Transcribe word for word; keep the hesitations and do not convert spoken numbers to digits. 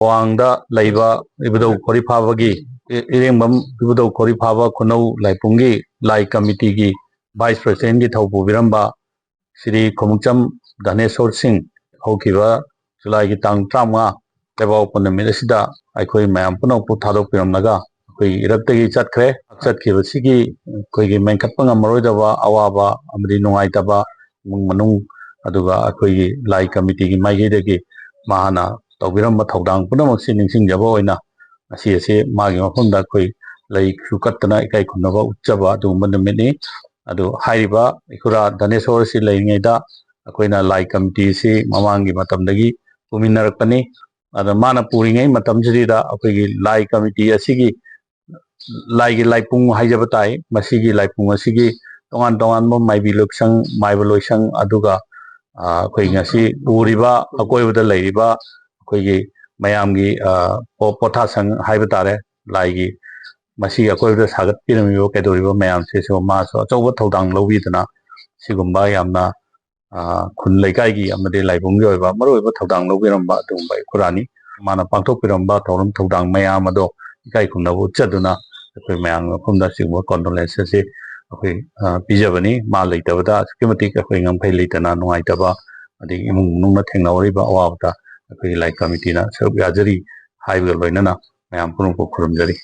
ꯄꯋꯥꯡꯗ ꯂꯩꯕ ꯏꯕꯨꯙꯧ ꯈꯣꯔꯤꯐꯥꯕꯒꯤ, ꯏ-, ꯏꯔꯦꯡꯕꯝ ꯏꯕꯨꯙꯧ ꯈꯣꯔꯤꯐꯥꯕ ꯈꯨꯅꯧ ꯂꯥꯏꯄꯨꯡꯒꯤ ꯂꯥꯏ ꯀꯃꯤꯇꯤꯒꯤ vice presidentꯀꯤ ꯊꯧ ꯄꯨꯕꯤꯔꯝꯕ ꯁ꯭ꯔꯤ ꯈꯣꯡꯎꯞꯆꯝ ꯙꯅꯦꯁꯣꯔ ꯁꯤꯡ ꯍꯧꯈꯤꯕ ꯖꯨꯂꯥꯏꯒꯤ ꯇꯥꯡ ꯇꯔꯥꯃꯉꯥ ꯂꯩꯕꯥꯛꯄꯣꯛꯄ ꯅꯨꯃꯤꯠ ꯑꯁꯤꯗ ꯑꯩꯈꯣꯏ ꯃꯌꯥꯝ ꯄꯨꯝꯅꯃꯛꯄꯨ ꯊꯥꯗꯣꯛꯄꯤꯔꯝꯂꯒ ꯑꯩꯈꯣꯏꯒꯤ ꯏꯔꯛꯇꯒꯤ ꯆꯠꯈ꯭ꯔꯦ꯫ ꯆꯠꯈꯤꯕꯁꯤꯒꯤ ꯑꯩꯈꯣꯏꯒꯤ ꯃꯦꯟꯈꯠꯄ ꯉꯝꯃꯔꯣꯏꯗꯕ ꯑꯋꯥꯕ ꯑꯃꯗꯤ ꯅꯨꯡꯉꯥꯏꯇꯕ ꯏꯃꯨꯡ ꯃꯅꯨꯡ, ꯑꯗꯨꯒ ꯑꯩꯈꯣꯏꯒꯤ ꯂꯥꯏ ꯀꯃꯤꯇꯤꯒꯤ ꯃꯥꯏꯀꯩꯗꯒꯤ ꯃꯍꯥꯛꯅ ꯇꯧꯕꯤꯔꯝꯕ ꯊꯧꯗꯥꯡ ꯄꯨꯝꯅꯃꯛꯁꯤ ꯅꯤꯡꯁꯤꯡꯖꯕ ꯑꯣꯏꯅ ꯉꯁꯤ ꯑꯁꯤ ꯃꯥꯒꯤ ꯃꯐꯝꯗ ꯑꯩꯈꯣꯏ ꯂꯩꯁꯨ ꯀꯠꯇꯅ ꯏꯀꯥꯏ ꯈꯨꯝꯅꯕ ꯎꯠꯆꯕ ꯑꯗꯨꯒꯨꯝꯕ ꯅꯨꯃꯤꯠꯅꯤ꯫ ꯑꯗꯨ ꯍꯥꯏꯔꯤꯕ ꯏꯈꯨꯔꯥ ꯙꯅꯦꯁꯣꯔ ꯑꯁꯤ ꯂꯩꯔꯤꯉꯩꯗ ꯑꯩꯈꯣꯏꯅ ꯂꯥꯏ ꯀꯃꯤꯇꯤ ꯑꯁꯤ ꯃꯃꯥꯡꯒꯤ ꯃꯇꯝꯗꯒꯤ ꯄꯨꯃꯤꯟꯅꯔꯛꯄꯅꯤ꯫ ꯑꯗ ꯃꯥꯅ ꯄꯨꯔꯤꯉꯩ ꯃꯇꯝꯁꯤꯗ ꯑꯩꯈꯣꯏꯒꯤ ꯂꯥꯏ ꯀꯃꯤꯇꯤ ꯑꯁꯤꯒꯤ, ꯂꯥꯏꯒꯤ ꯂꯥꯏꯄꯨꯡ ꯍꯥꯏꯖꯕ ꯇꯥꯏ, ꯃꯁꯤꯒꯤ ꯂꯥꯏꯄꯨꯡ ꯑꯁꯤꯒꯤ ꯇꯣꯉꯥꯟ ꯇꯣꯉꯥꯟꯕ ꯃꯥꯏꯕꯤ ꯂꯣꯏꯁꯪ, ꯃꯥꯏꯕ ꯂꯣꯏꯁꯪ, ꯑꯗꯨꯒ, ꯑ, ꯑꯩꯈꯣꯏ ꯉꯁꯤ ꯎꯔꯤꯕ ꯑꯀꯣꯏꯕꯗ ꯂꯩꯔꯤꯕ ꯑꯩꯈꯣꯏꯒꯤ ꯃꯌꯥꯝꯒꯤ, ꯑ, ꯄꯣ-, ꯄꯣꯊꯥꯁꯪ ꯍꯥꯏꯕ ꯇꯥꯔꯦ, ꯂꯥꯏꯒꯤ ꯃꯁꯤꯒꯤ ꯑꯀꯣꯏꯕꯗ ꯁꯥꯒꯠꯄꯤꯔꯝꯃꯤꯕ ꯀꯩꯗꯧꯔꯤꯕ ꯃꯌꯥꯝꯁꯤꯁꯨ ꯃꯥꯁꯨ ꯑꯆꯧꯕ ꯊꯧꯗꯥꯡ ꯂꯧꯕꯤꯗꯨꯅ ꯁꯤꯒꯨꯝꯕ ꯌꯥꯝꯅ, ꯑ, ꯈꯨꯟ ꯂꯩꯀꯥꯏꯒꯤ ꯑꯃꯗꯤ ꯂꯥꯏꯕꯨꯡꯒꯤ ꯑꯣꯏꯕ ꯃꯔꯨꯑꯣꯏꯕ ꯊꯧꯗꯥꯡ ꯂꯧꯕꯤꯔꯝꯕ ꯑꯗꯨꯒꯨꯝꯕ ꯏꯈꯨꯔꯥꯅꯤ꯫ ꯃꯥꯅ ꯄꯥꯡꯊꯣꯛꯄꯤꯔꯝꯕ ꯊꯧꯔꯝ ꯊꯧꯗꯥꯡ ꯃꯌꯥꯝ ꯑꯗꯣ ꯏꯀꯥꯏ ꯈꯨꯝꯅꯕ ꯎꯠꯆꯗꯨꯅ ꯑꯩꯈꯣꯏ ꯃꯌꯥꯝꯒꯤ ꯃꯐꯝꯗ ꯑꯁꯤꯒꯨꯝꯕ condolence ꯑꯁꯤ ꯑꯩꯈꯣꯏ, ꯑ, ꯄꯤꯖꯕꯅꯤ꯫ ꯃꯥ ꯂꯩꯇꯕꯗ ꯑꯁꯨꯛꯀꯤ ꯃꯇꯤꯛ ꯑꯩꯈꯣꯏ ꯉꯝꯈꯩ ꯂꯩꯇꯅ ꯅꯨꯡꯉꯥꯏꯇꯕ, ꯑꯗꯒꯤ ꯏꯃꯨꯡ ꯃꯅꯨꯡꯅ ꯊꯦꯡꯅꯍꯧꯔꯤꯕ ꯑꯋꯥꯕꯗ ꯑꯩꯈꯣꯏꯒꯤ ꯂꯥꯏ ꯀꯃꯤꯇꯤꯅ ꯁꯔꯨꯛ ꯌꯥꯖꯔꯤ ꯍꯥꯏꯕꯒ ꯂꯣꯏꯅꯅ ꯃꯌꯥꯝ ꯄꯨꯝꯅꯃꯛꯄꯨ ꯈꯨꯔꯨꯝꯖꯔꯤ꯫